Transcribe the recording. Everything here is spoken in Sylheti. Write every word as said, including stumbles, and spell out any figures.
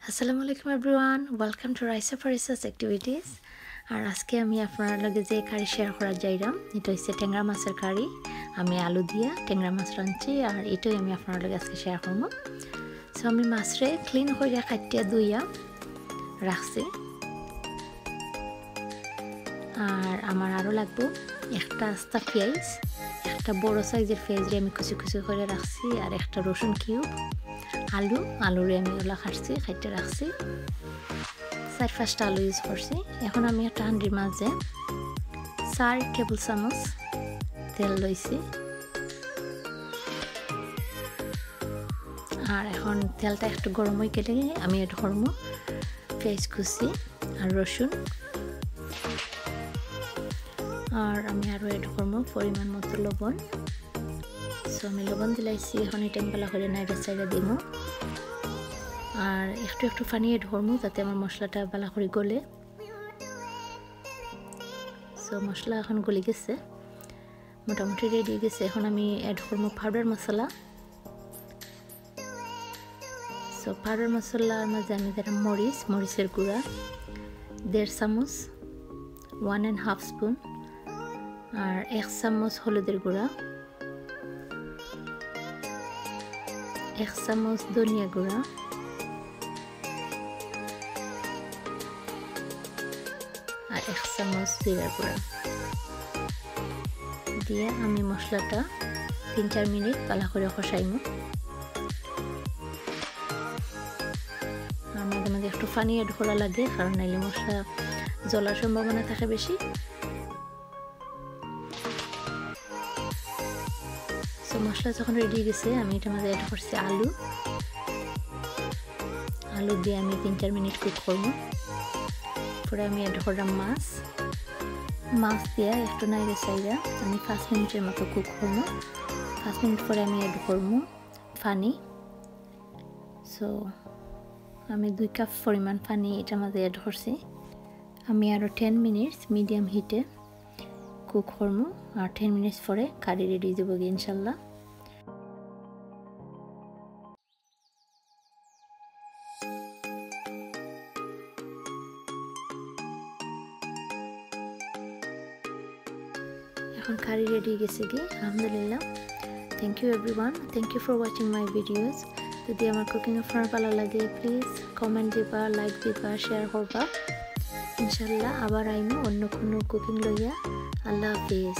আসসালামু আলাইকুম everyone, welcome to Raisa for Research Activities। আর আজকে আমি আপনার লগে যে কারি শেয়ার করার যাইরাম, এটা হচ্ছে টেংরা মাছের কারি। আমি আলু দিয়া টেংরা মাছ রাঁধছি, আর এটাই আমি আপনার লগে আজকে শেয়ার করবো। সো আমি মাছরে ক্লিন করিয়া কাটিয়া ধুইয়া রাখছি। আর আমার আরও লাগবো একটা আস্তা পেঁয়াজ, একটা বড় সাইজের পেঁয়াজরে আমি কুচি কুচি করে রাখছি, আর একটা রসুন কিউব, আলু, আলুরে আমি ওলা কাটছি, কাটিয়া রাখছি, চার পাঁচটা আলু ইউজ করছি। এখন আমি একটা হান্ডির মাঝে চার টেবিল চামচ তেল লইছি। আর এখন তেলটা একটু গরম হয়ে গেলে আমি অ্যাড করবো পেঁয়াজ কুচি আর রসুন। আর আমি আরও অ্যাড করবো পরিমাণ মতো লবণ। সো আমি লবণ দিলাইছি, এখন এটা আমি ভালা করে নাড়িয়া চাড়িয়া দিমু। আর একটু একটু পানি অ্যাড করবো, যাতে আমার মশলাটা ভালা করে গলে। সো মশলা এখন গলি গেছে, মোটামুটি রেডি গেছে। এখন আমি অ্যাড করবো পাউডার মশলা। সো পাউডার মশলার মাঝে আমি দিলাম মরিচ, মরিচের গুঁড়া দেড় চামচ, ওয়ান অ্যান্ড হাফ স্পুন, আর এক চামচ হলুদের গুঁড়া, এক চামচ ধনিয়া গুঁড়া, আর এক চামচ জিরা গুঁড়া দিয়া আমি মশলাটা তিন চার মিনিট ভালা করে কষাইমু। আর মাঝে মাঝে একটু পানি অ্যাড করা লাগে, কারণ নাইলে মশলা জ্বলার সম্ভাবনা থাকে বেশি। সো মশলা যখন রেডি গেছে, আমি এটার মাঝে অ্যাড করছি আলু। আলু দিয়া আমি তিন চার মিনিট কুক করবো। পরে আমি অ্যাড করলাম মাছ। মাছ দিয়া একটু নাড়িয়া চাড়িয়া আমি পাঁচ মিনিটের মতো কুক করবো। পাঁচ মিনিট পরে আমি অ্যাড করবো পানি। সো আমি দুই কাপ পরিমাণ পানি এটার মাঝে অ্যাড করছি। আমি আরও টেন মিনিটস মিডিয়াম হিটে কুক করবো, আর টেন মিনিটস পরে কারি রেডি হয়ে যাবো ইনশাল্লাহ। এখন কারি রেডি গেছে কি, আলহামদুলিল্লাহ। Thank you everyone, thank you for watching my videos। যদি আমার কুকিং আপনার ভালা লাগে, প্লিজ কমেন্ট দিবা, লাইক দিবা, শেয়ার করবা। ইনশাল্লাহ আবার আইমু অন্য কোনো কুকিং লইয়া। আল্লাহ হাফিজ।